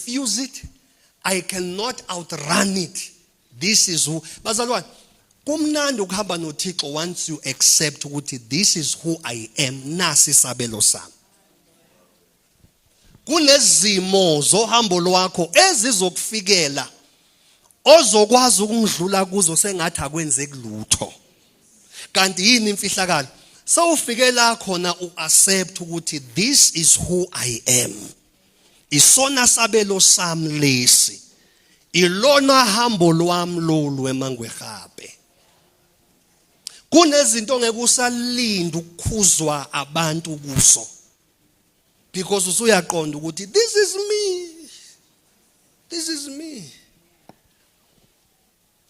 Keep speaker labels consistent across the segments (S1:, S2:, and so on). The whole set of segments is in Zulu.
S1: Refuse it. I cannot outrun it. This is who. Bazalwane, kumnandi ukuhamba noThixo once you accept ukuthi this is who I am, nasi isabelo sami. Kunezimo zohambo lwakho ezizokufikela ozokwazi ukungidlula kuzo sengathi akwenzeki lutho. Kanti yini imfihlakalo? Sewufike la khona uaccept ukuthi this is who I am. Isona sabelo sami lesi. Ilona hambo lwami lolu emangwehabe. Kunezinto ngeke usalinda ukukhuzwa abantu kuzo. Because usuyaqonda ukuthi this is me. This is me.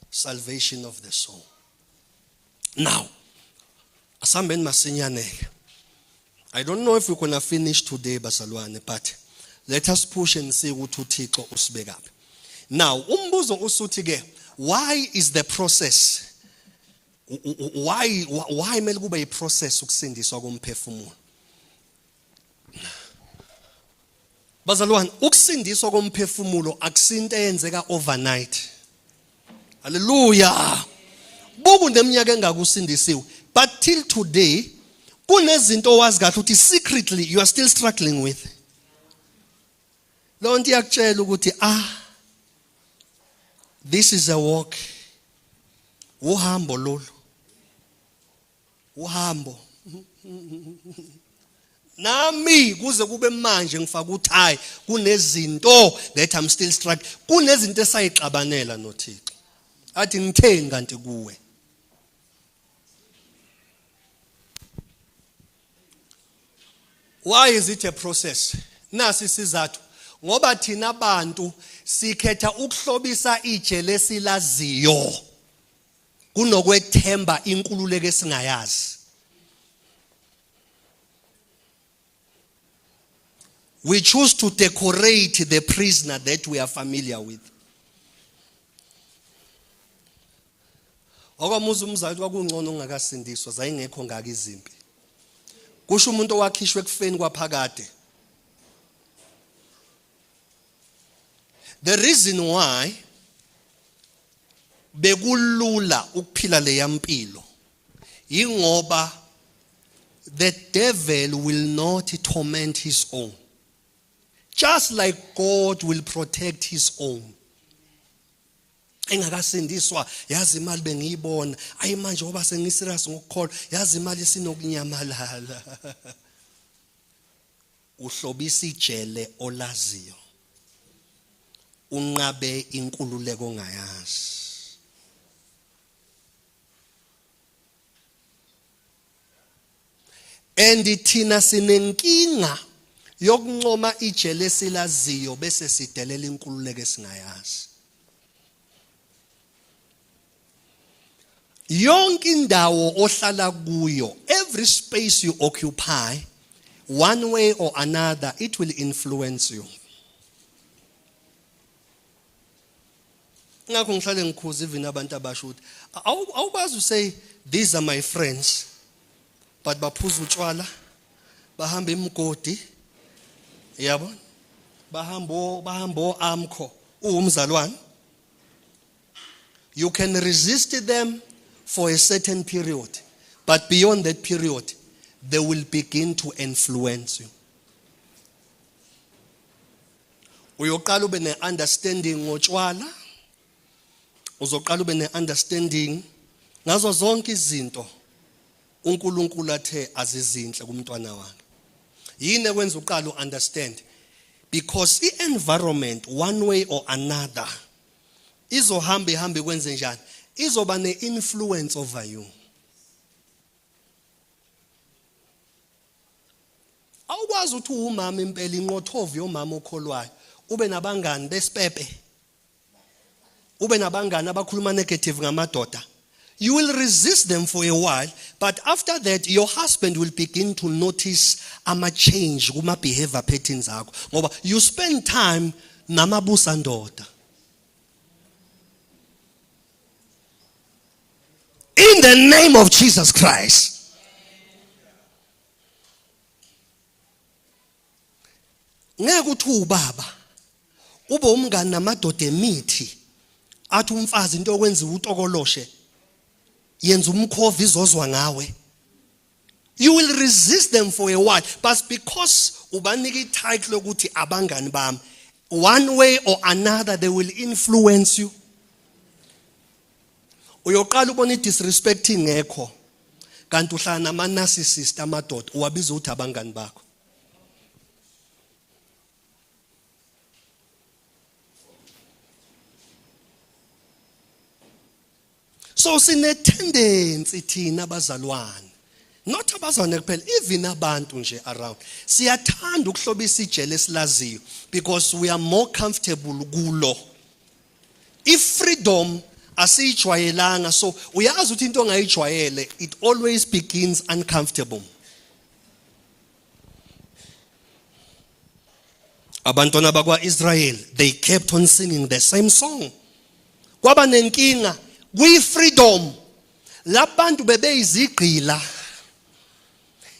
S1: Salvation of the soul. Now, asambeni masinyane ke. I don't know if we're going to finish today bazalwane, but let us push and see ukuthi uThixo usibekaphi. Now, umbuzo usuthi ke, why is the process, why kumele kube iprocess ukusindiswa komphefumulo? Bazalwane, ukusindiswa komphefumulo akusinto eyenzeka overnight. Hallelujah. Buku neminyaka engakusindisiwe, but till today kunezinto owazi kahle ukuthi secretly you are still struggling with. Lonto iyakutshela ukuthi this is a walk. Uhambo lolu. Uhambo. Nami kuze kube manje ngifaka uthayi kunezinto that I'm still struggling. Kunezinto esayixabanela noThixo. Athi ngitheni kanti kuwe? Why is it a process? Nasi isizathu. Ngoba thina abantu sikhetha ukuhlobisa ijele esilaziyo kunokwethemba inkululeko esingayazi. We choose to decorate the prisoner that we are familiar with. Wakwamuza umzali kwakungcono ungakasindiswa zayingekho ngaka izimpi. Kusho umuntu owakhishwa ekufeni kwaphakade. The reason why bekulula ukuphila leya mpilo ingoba the devil will not torment his own, just like God will protect his own. Engakasindiswa yazi imali bengiyibona, ayi manje ngoba sengiserious ngokukholwa yazi imali isinokunyamalala. Uhlobisa ijele olaziyo, unqabe inkululeko ongayazi. And thina sinenkinga yokuncoma ijele esilaziyo bese sidelela inkululeko esingayazi. Yonke indawo ohlala kuyo, every space you occupy, one way or another it will influence you. Ngakho ngihlale ngikhuza even abantu abasho ukuthi awukwazi say these are my friends, but baphuza utshwala, bahamba imigodi, yabona, bahamba amkho uwumzalwane. You can resist them for a certain period, but beyond that period they will begin to influence you. Uyoqala ube ne-understanding ngotshwala, uzoqala ube ne-understanding ngazo zonke izinto uNkulunkulu athe azizinhle kumntwana wakhe. Yini ekwenza uqala u-understand? Because i-environment one way or another izohamba ihambe kwenze njani, izoba ne-influence over you. Awukwazi ukuthi uwumama impela inqothovu yomama okholwayo ube nabangani besipepe, ube nabangani abakhuluma negative ngamadoda. You will resist them for a while, but after that your husband will begin to notice ama change kuma behavior patterns akho, ngoba you spend time namabusa ndoda. In the name of Jesus Christ. Ngeke uthi ubaba Ube umngani namadoda emithi athi umfazi into okwenziwa utokoloshe yenza umkhovu izozwa ngawe. You will resist them for a while, but because ubanika ititle yokuthi abangani bami, one way or another they will influence you. Uyoqala ubona i-disrespect ingekho kanti uhlala nama-narcissist amadoda uwabiza ukuthi abangani bakho. So sine tendency thina abazalwane, not abazalwane kuphela, even abantu nje around, siyathanda ukuhlobisa ijele esilaziyo because we are more comfortable kulo. I-freedom asiyijwayelanga, so uyazi ukuthi into ongayijwayele it always begins uncomfortable. Abantwana bakwa-Israel, they kept on singing the same song. Kwaba nenkinga kwi-freedom. Labantu bebeyizigqila,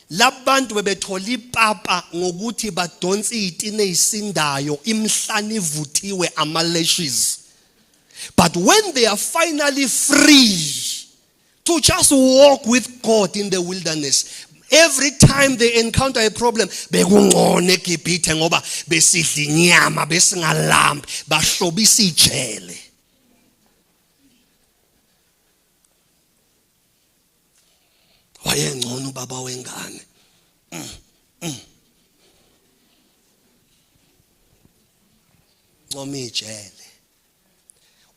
S1: labantu bebethola ipapa ngokuthi badonse izitini ezisindayo imhlane ivuthiwe ama-lashes. But when they are finally free to just walk with God in the wilderness, every time they encounter a problem, bekungcono eGibhithe ngoba besidla inyama, besingalambi, bahlobisa ijele. Wayengcono ubaba wengane. Ncoma ijele.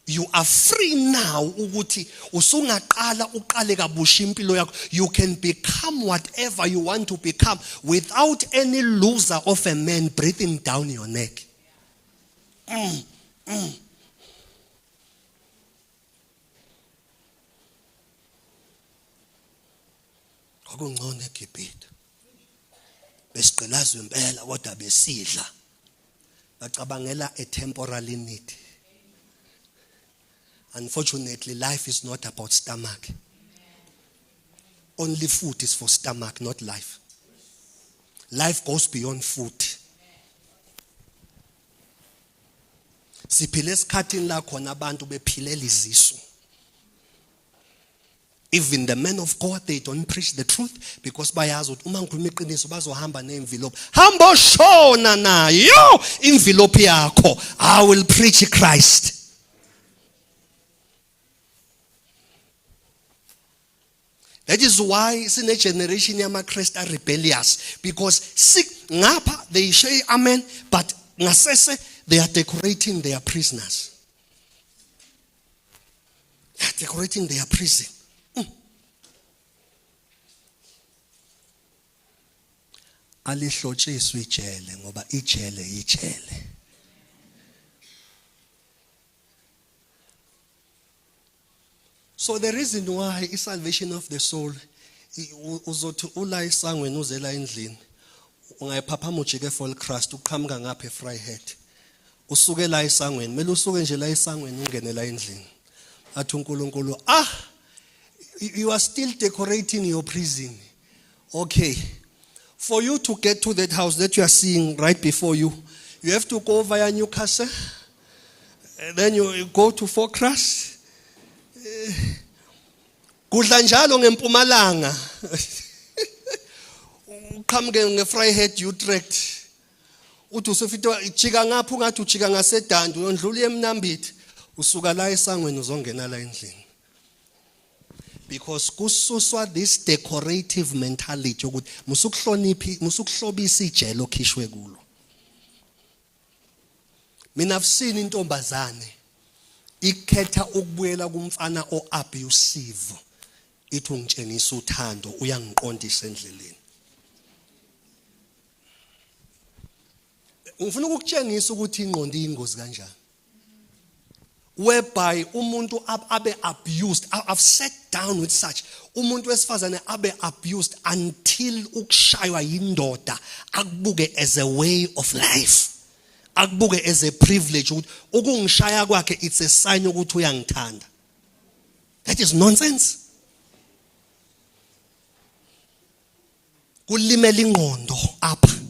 S1: You are free now ukuthi usungaqala uqale kabusha impilo yakho. You can become whatever you want to become without any loser of a man breathing down your neck. Kwakungcono eGibhithe. Besigqilazwe impela kodwa besidla. Bacabangela a temporary need. Unfortunately, life is not about stomach. Only food is for stomach, not life. Life goes beyond food. Siphile esikhathini la khona abantu bephilela izisu. Even the men of God, they don't preach the truth because bayazi ukuthi uma ngikhuluma iqiniso bazohamba ne-envelope. Hamba oshona nayo envelope yakho. I will preach Christ. That is why sine generation yamaKristu are rebellious, because sick ngapha they say amen, but ngasese they are decorating their prisoners. They are decorating their prison. Alihlotshiswe ijele ngoba ijele ijele. So the reason why is salvation of the soul, uzothi ula esangweni uzela endlini, ungayiphaphama ujike Volksrust uqhamuka ngapha eVryheid. Usuke la esangweni, kumele usuke nje la esangweni ungene la endlini. Athi uNkulunkulu, you are still decorating your prison. Okay. For you to get to that house that you are seeing right before you, you have to go via Newcastle. Then you go to Volksrust. Kudla njalo ngempumalanga. Uqhamuke ngeVryheid Utrecht. Uthi usufika jika ngapha ungathi ujika ngasedandi uyondlula eMnambithi. Usuka la esangweni uzongena la endlini. Because kususwa this decorative mentality ukuthi musukuhloniphi, musukuhlobisa ijele okhishwe kulo. Mina I've seen intombazane ikhetha ukubuyela kumfana o-abusive, ithi ungitshengisa uthando, uyangiqondisa endleleni. Ngifuna ukukutshengisa ukuthi ingqondo iyingozi kanjani, whereby umuntu abe abused. I've sat down with such umuntu wesifazane abe abused until ukushaywa yindoda akubuke as a way of life, akubuke as a privilege, ukuthi ukungishaya kwakhe it's a sign ukuthi uyangithanda. That is nonsense. Kulimela ingqondo apha.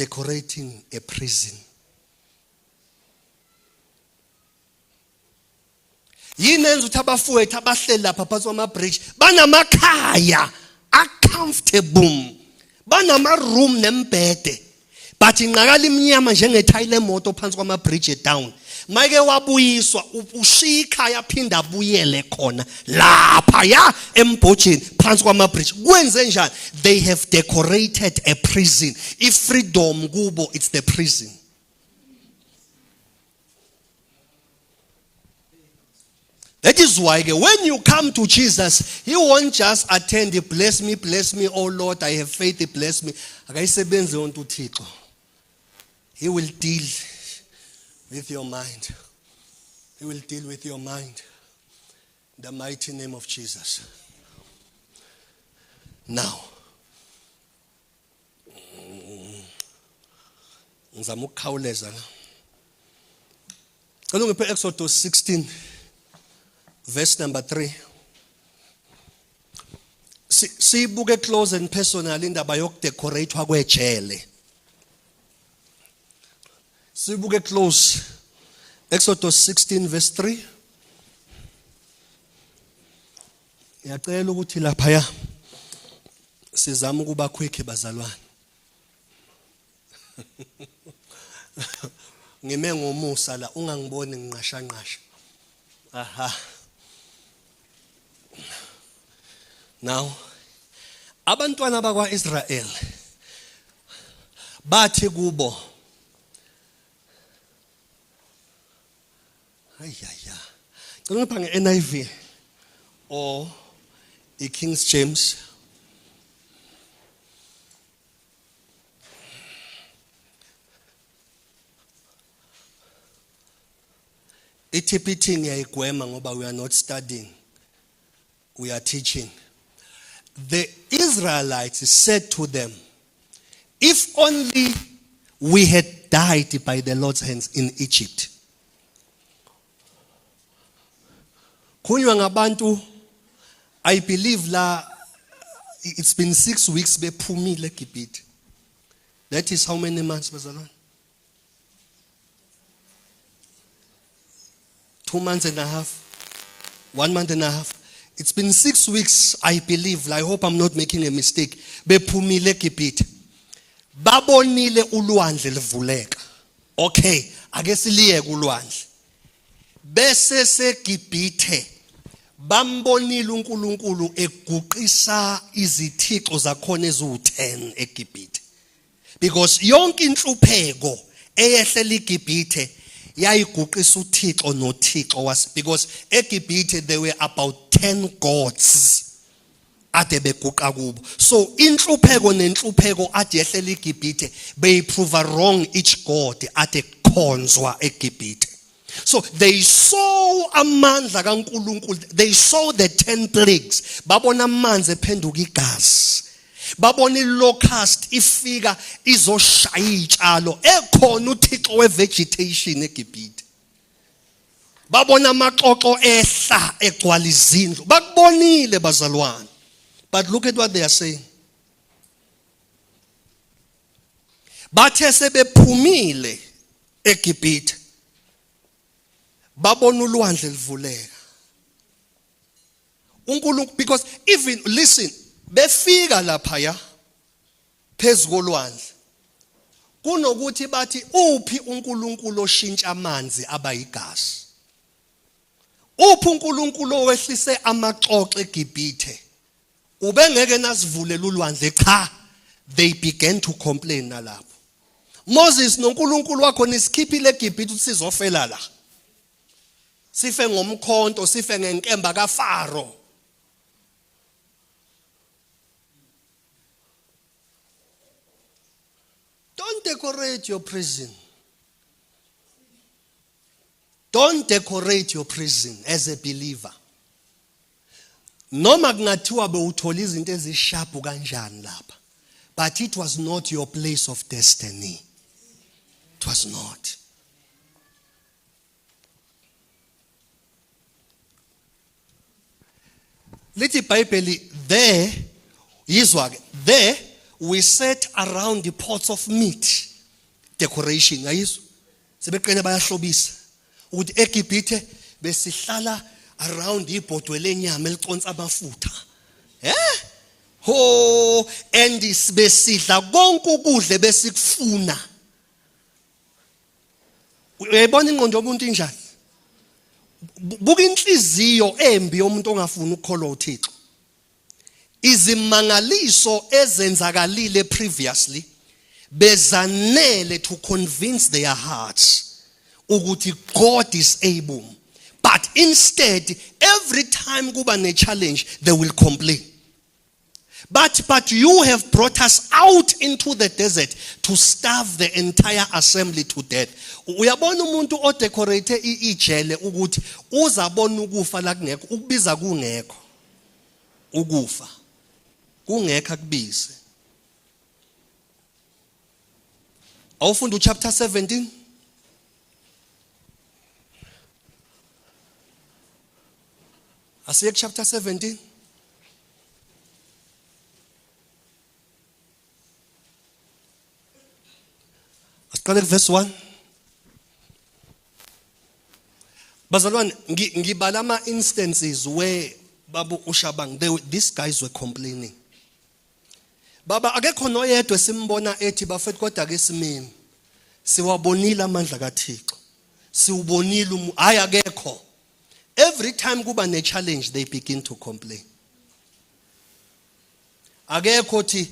S1: Decorating a prison. Yini enza ukuthi abafowethu abahleli lapha phansi kwama-bridge banamakhaya a-comfortable, banama-room nembhede, but inqakala imnyama njengethayi lemoto phansi kwama-bridge down. Mayike wabuyiswa, ushiya ikhaya, aphinde abuyele khona lapha ya embhojeni phansi kwama-bridge. Kwenze njani? They have decorated a prison. I-freedom kubo, it's the prison. That is why when you come to Jesus, he won't just attend, "Bless me, bless me, oh Lord, I have faith, bless me." Akayisebenzi yonke uThixo. He will deal with your mind. He will deal with your mind. In the mighty name of Jesus. Now, ngizama ukukhawuleza la. Cela ungiphe Exodus 16 verse number 3. Siyibuke close and personal indaba yokudecoratewa kwejele. Sibuke close. Exodus 16 verse 3. Ngiyacela ukuthi lapha sizama ukuba quick, bazalwane. Ngime ngomusa la, ungangiboni nginqasha nqasha. Aha. Now abantwana bakwaIsrael bathi kubo, ayaya, cela ngipha nge-NIV or i-King James. I-TPT ngiyayigwema ngoba we are not studying, we are teaching. The Israelites said to them, "If only we had died by the Lord's hands in Egypt." Kunywa ngabantu, I believe la it's been 6 weeks bephumile eGibhithe. That is how many months, bazalwane? 2 months and a half, one month and a half. It's been 6 weeks, I believe. I hope I'm not making a mistake. Bephumile eGibhithe. Babonile ulwandle livuleka. Okay, ake siliyeke ulwandle. Bese seGibhithe bambonile uNkulunkulu eguqisa izithixo zakhona eziwu10 eGibhithe. Because yonke inhlupheko eyehlela iGibhithe yayiguqisa uThixo noThixo was, because eGibhithe there were about 10 gods ade beguqa kubo. So inhlupheko nenhlupheko ade yehlela iGibhithe beyiprove wrong each god ade khonzwa eGibhithe. So they saw amandla kaNkulunkulu, they saw the 10 plagues, babona amanzi ephenduka igazi, babona ilocust ifika izoshaya izitshalo, ekhona uThixo wevegetation eGibhithe, babona amaxoxo ehla egcwala izindlu. Bakubonile, bazalwane. But look at what they are saying. Bathe sebephumile eGibhithe, babona ulwandle livuleka, uNkulunkulu, because even, listen, befika lapha ya phezukolwandle, kunokuthi bathi, "Uphi uNkulunkulu oshintsha amanzi abayigazi? Uphi uNkulunkulu owehlise amaxoxo eGibhithe? Ubengeke nasivulela ulwandle?" Cha, they began to complain nalapho. "Moses noNkulunkulu wakho nisikhiphile eGibhithe ukuthi sizofela la, sife ngomkhonto, sife ngenkemba kaFaro." Don't decorate your prison. Don't decorate your prison as a believer. Noma kungathiwa bewuthola izinto ezisharp kanjani lapha, but it was not your place of destiny. It was not. Lithi iBhayibheli there, yizwa ke, "There we sat around the pots of meat." Decoration ayizwa. Sebeqene bayahlobisa ukuthi eGibhithe besihlala around ibhodwe lenyama eliconsa amafutha. Eh? Ho, and besidla konke ukudla besikufuna. Uyayibona ingqondo yomuntu injani? Buka inhliziyo embi yomuntu ongafuni ukukholwa uThixo. Izimangaliso ezenzakalile previously bezanele to convince their hearts ukuthi God is able. But instead every time kuba ne challenge they will complain. But you have brought us out into the desert to starve the entire assembly to death. Uyabona umuntu odecorate ijele ukuthi uzabona ukufa la kungekho, ukubiza kungekho. Ukufa kungekho akubize. Awufunda uchapter 17. Asiye chapter 17. Asiqale kuverse 1. Bazalwane, ngibala ama instances where babu uShabang, these guys were complaining. Baba akekho noyedwa esimbona ethi bafethu kodwa ke simini. Siwabonile amandla kaThixo. Siwubonile, hayi akekho. Every time kuba ne challenge they begin to complain. Akekho thi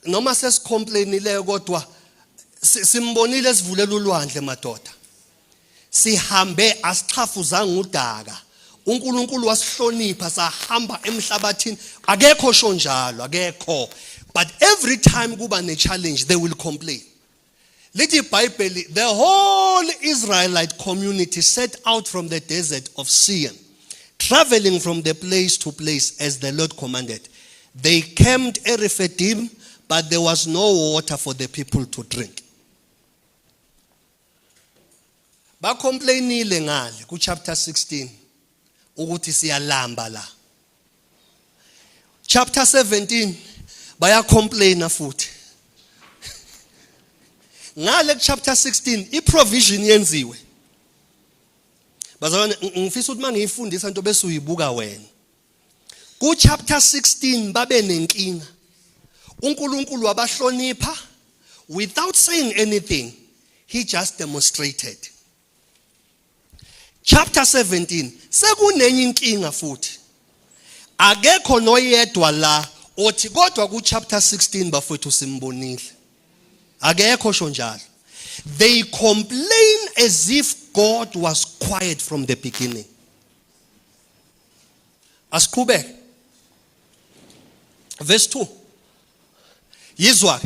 S1: noma sesicomplainile kodwa simbonile esivulela ulwandle madoda. Sihambe asixhafuzanga udaka. uNkulunkulu wasihlonipha sahamba emhlabathini. Akekho sho njalo, akekho. But every time kuba ne challenge they will complain. Lithi iBhayibheli, the whole Israelite community set out from the desert of Sin, traveling from the place to place as the Lord commanded. They camped at Rephidim, but there was no water for the people to drink. Bacomplainile ngale ku chapter 16 ukuthi siyalamba la. Chapter 17 bayacomplaina futhi. Ngale ku chapter 16 iprovision yenziwe. Bazalwane, ngifisa ukuthi mangiyifundisa into bese uyibuka wena. Ku chapter 16 babe nenkinga. uNkulunkulu wabahlonipha without saying anything. He just demonstrated. Chapter 17 sekunenye inkinga futhi. Akekho noyedwa la othi kodwa ku chapter 16 bafowethu simbonile. Akekho sho njalo. They complain as if God was quiet from the beginning. Asiqhubeke. Verse 2. Yizwa,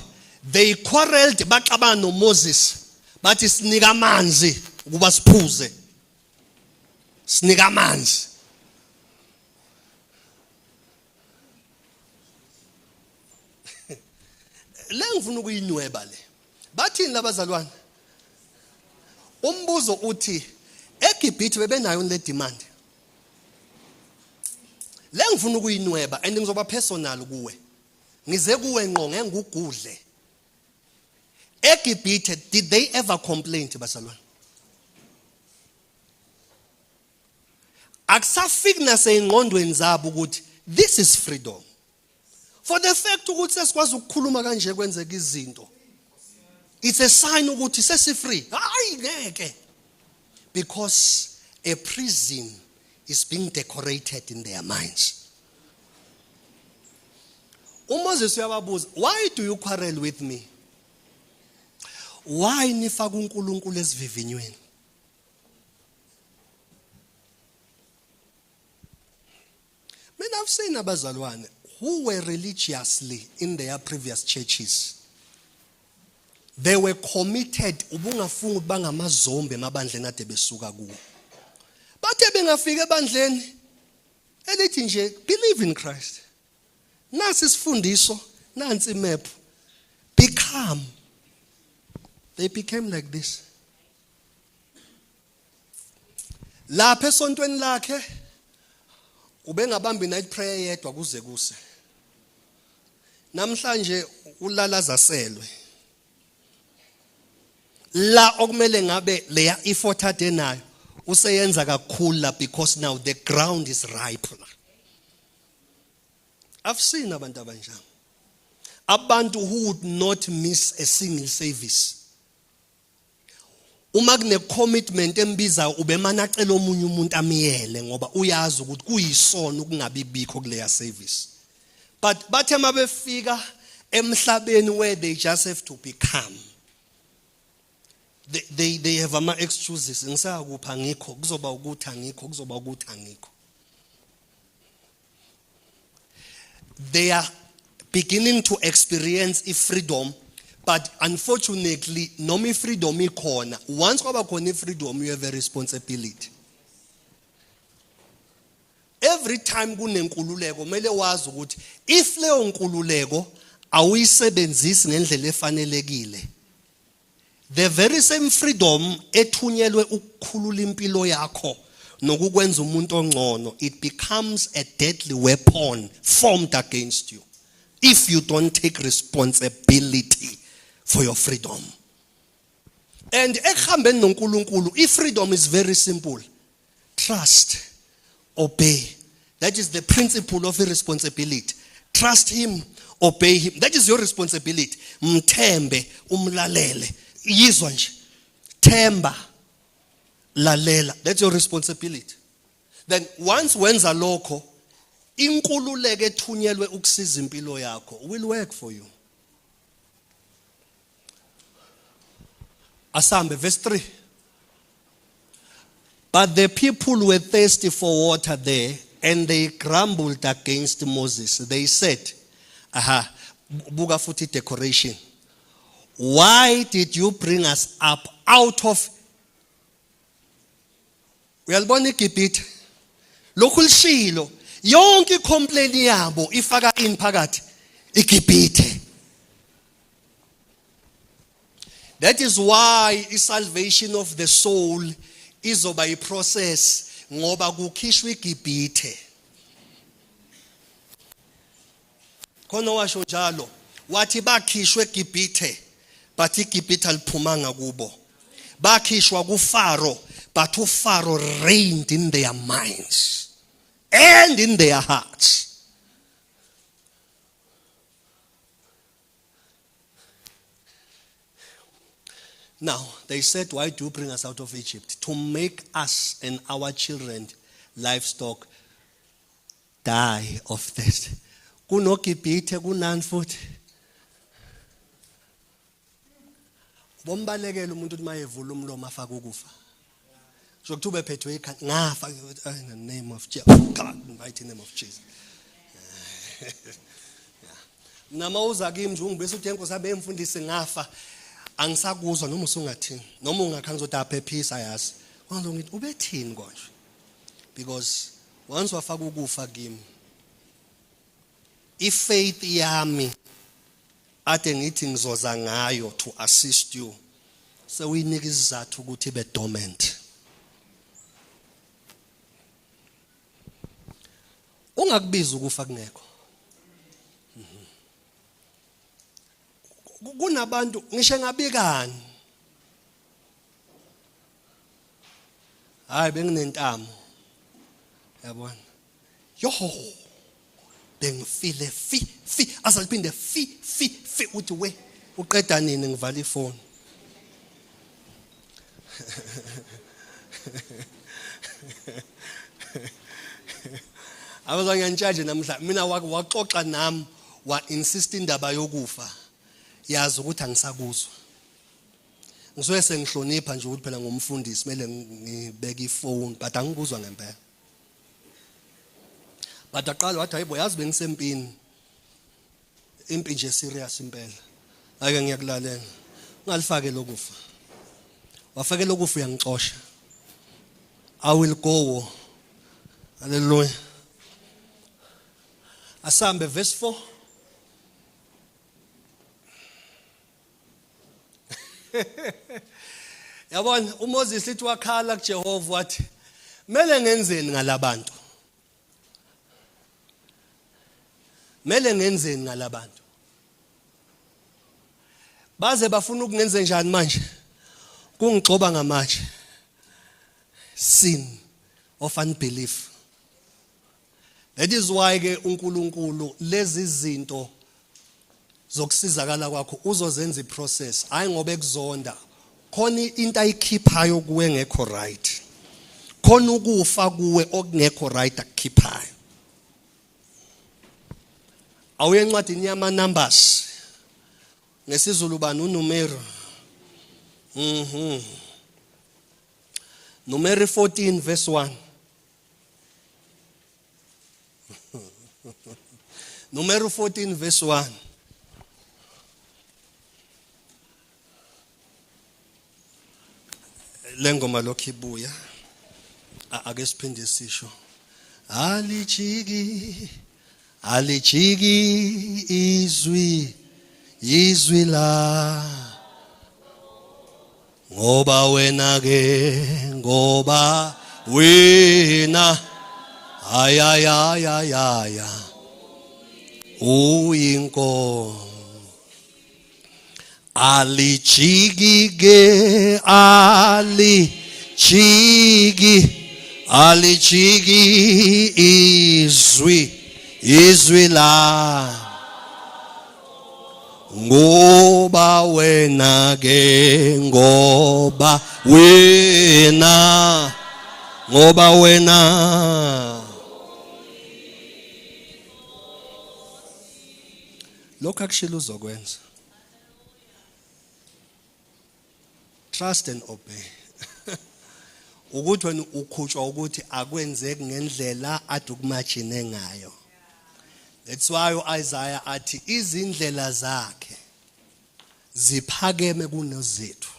S1: they quarreled, baxabana noMoses, bathi sinika amanzi ukuba siphuze. Sinika amanzi. Le ngifuna ukuyinweba le. Bathini labazalwane? Umbuzo uthi eGibhithe bebenayo le demand. Le ngifuna ukuyinweba and ngizoba personal kuwe. Ngize kuwe ngqo ngeke ngugudle. eGibhithe did they ever complain bazalwane? Akusafiki naseyingqondweni zabo ukuthi this is freedom. For the fact ukuthi sesikwazi ukukhuluma kanje kwenzeka izinto. It's a sign ukuthi sesi free. Hayi ngeke. Because a prison is being decorated in their minds. uMoses uyababuza, why do you quarrel with me? Why nifaka uNkulunkulu esivivinyweni? Mina I've seen abazalwane who were religiously in their previous churches. They were committed, ubungafunga ukuthi bangamazombi emabandleni ade besuka kuwo. Bathe bengafika ebandleni elithi nje believe in Christ. Nasi isifundiso, nansi imap. Become. They became like this. Lapha esontweni lakhe ubengabambi night prayer yedwa kuze kuse. Namhlanje ulala zaselwe. La okumele ngabe leya effort ade nayo useyenza kakhulu la because now the ground is ripe la. I've seen abantu abanjalo. Abantu who would not miss a single service. Uma kune commitment embizayo ubemane acela omunye umuntu amyele ngoba uyazi ukuthi kuyisono ukungabi bikho kuleya service. But bathe mabefika emhlabeni where they just have to become they have ama excuses ngisakupha ngikho kuzoba ukuthi angikho kuzoba ukuthi angikho. They are beginning to experience i-freedom, but unfortunately noma i-freedom ikhona, once kwaba khona i-freedom you have a responsibility. Every time kunenkululeko kumele wazi ukuthi if leyo nkululeko awuyisebenzisi ngendlela efanelekile, the very same freedom ethunyelwe ukukhulula impilo yakho nokukwenza umuntu ongcono, it becomes a deadly weapon formed against you if you don't take responsibility for your freedom. And ekuhambeni noNkulunkulu, i-freedom is very simple. Trust, obey. That is the principle of responsibility. Trust him, obey him. That is your responsibility. Mthembe, umlalele. Yizwa nje. Themba, lalela. That's your responsibility. Then once wenza lokho, inkululeko ethunyelwe ukusiza impilo yakho will work for you. Asambe verse 3. But the people were thirsty for water there, and they grumbled against Moses. They said, aha, buka futhi decoration. Why did you bring us up out of Uyalibona iGibhithe? Lokhu lishilo yonke icomplaint yabo ifaka in phakathi iGibhithe. That is why i-salvation of the soul izoba i-process ngoba kukhishwa iGibhithe. Khona washo njalo wathi bakhishwe eGibhithe but iGibhithe aliphumanga kubo. Bakhishwa kuFaro but uFaro reigned in their minds and in their hearts. Now, they said, why do you bring us out of Egypt? To make us and our children, livestock, die of thirst. KunoGibhithe kunani futhi? Bombalekela umuntu ukuthi mayevula umlomo afake ukufa. Nje kuthiwa ubephethwe ikhanda ngafa in the name of Jesus. God, in the mighty name of Jesus. Mina mawuza kimi nje ungibese uthi enkosi abe mfundisi ngafa angisakuzwa noma usungathini noma ungakha ngizothi aphephisa yazi. Wanzo ngithi ubethini konje? Because once wafaka ukufa kimi ifaith yami ade ngithi ngizoza ngayo to assist you sewuyinika isizathu ukuthi ibe dormant. Ungakubiza ukufa kungekho. Kunabantu ngisho ngabikani. Hayi benginentamo. Yabona. Yoho. Bengifile fi fi azaliphinde fi fi fi uthi we uqeda nini ngivala ifoni. Abazange ngitshaje namhla mina waxoxa nami wa insist indaba yokufa yazi ukuthi angisakuzwa. Ngisuke sengihlonipha nje ukuthi phela ngumfundisi kumele ngibeke ifoni but angikuzwa ngempela. But aqala wathi hayibo yazi bengisempini. Impi nje serious impela. Ake ngiyakulalela. Ungalifake lokufa. Wafake lokufa uyangixosha. I will go. Hallelujah. Asambe verse 4. Yabona uMoses lithi wakhala kuJehova wathi mele ngenzeni ngalabantu? Mele ngenzeni ngalabantu? Baze bafuna ukungenze njani manje? Kungigxoba ngamatshe. Sin of unbelief. That is why ke uNkulunkulu lezi zinto zokusizakala kwakho uzozenza iprocess, hayi ngoba ekuzonda. Khona into ayikhiphayo kuwe engekho right. Khona ukufa kuwe okungekho right akukhiphayo. Awuye encwadini yama Numbers. NgesiZulu bani uNumero? Numeri 14 verse 1. Numero 14 verse 1. Lengoma lokhu ibuya. Ake siphinde sisho. Alijiki, alijiki izwi, izwi la. Ngoba wena ke, ngoba wena, ayayayaya, uyinkosi. Alijiki ke, alijiki, alijiki izwi, izwi la. Ngoba wena ke, ngoba wena, ngoba wena. Lokho akushilo uzokwenza. Trust and obey. Ukuthi wena ukhutshwa ukuthi akwenzeki ngendlela ade ukumajine ngayo. That's why uIsaiah athi izindlela zakhe ziphakeme kunezethu,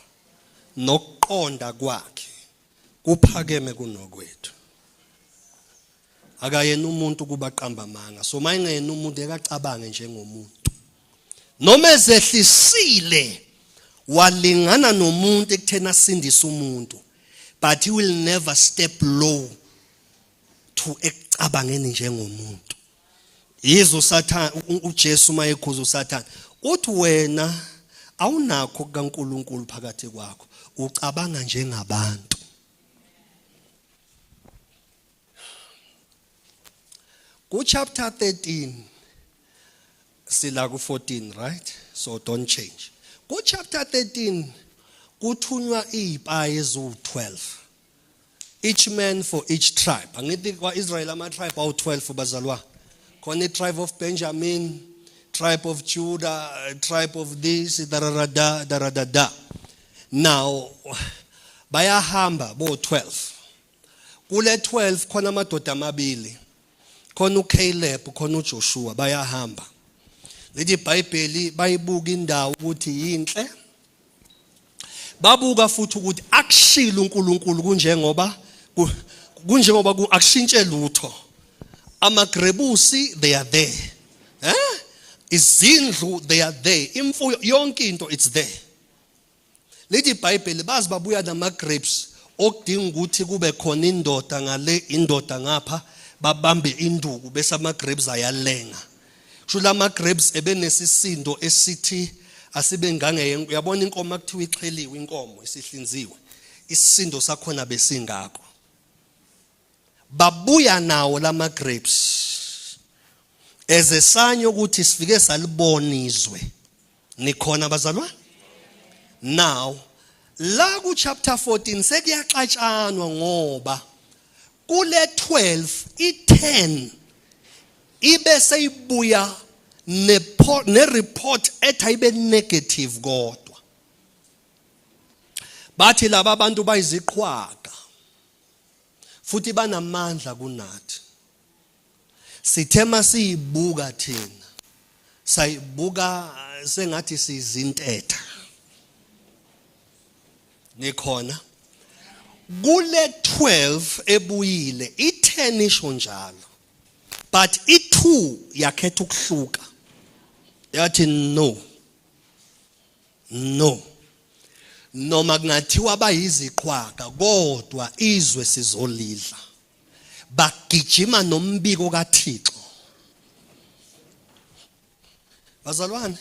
S1: nokuqonda kwakhe kuphakeme kunokwethu. Akayena umuntu kuba qamba amanga. So mayingena umuntu ekacabange njengomuntu. Noma ezehlisile walingana nomuntu ekuthena asindise umuntu, but he will never step low to ekucabangeni njengomuntu. Yizo uSathane, uJesu mayekhuza uSathane uthi wena awunakho kaNkuluNkulu phakathi kwakho, ucabanga njengabantu. Ku chapter 13 sila ku 14, right? So don't change. Ku chapter 13 kuthunywa izipayi eziwu12, each man for each tribe. Angithi kwa-Israel ama-tribe awu-12 bazalwa. Khona i-tribe of Benjamin, tribe of Judah, tribe of this, da da da da da. Now bayahamba bo-12. Kule 12 khona amadoda amabili, khona uCaleb, khona uJoshua, bayahamba. Lithi iBhayibheli bayibuka indawo ukuthi yinhle, babuka futhi ukuthi akushilo uNkulunkulu kunjengoba akushintshe lutho. Amagrebusi, they are there, izindlu, they are there, imfuyo, yonke into, it's there. Lithi iBhayibheli bazi babuya nama grapes okudinga ukuthi kube khona indoda ngale, indoda ngapha, babambe induku bese ama grapes ayalenga. Kusho lama grapes ebenesisindo esithi asibe ngange, uyabona inkomo akuthiwa ixheliwe, inkomo isihlinziwe, isisindo sakhona besingako. Babuya nawo lama grapes ezesanya ukuthi sifike salibona izwe. Nikhona bazalwane? Now la ku chapter 14 sekuyaxatshanwa ngoba kule 12 i10 ibe seyibuya ne report ethi ayibe negative, kodwa bathi laba abantu bayiziqhwaga futhi banamandla kunathi. Sithe masiyibuka thina sayibuka sengathi sizintetha. Nikhona? Kule 12 ebuyile, i10 isho njalo, but i2 yakhetha ukuhluka, yathi no, no, noma kungathiwa bayiziqhwaga kodwa izwe sizolidla. Bagijima nombiko kaThixo. Bazalwane,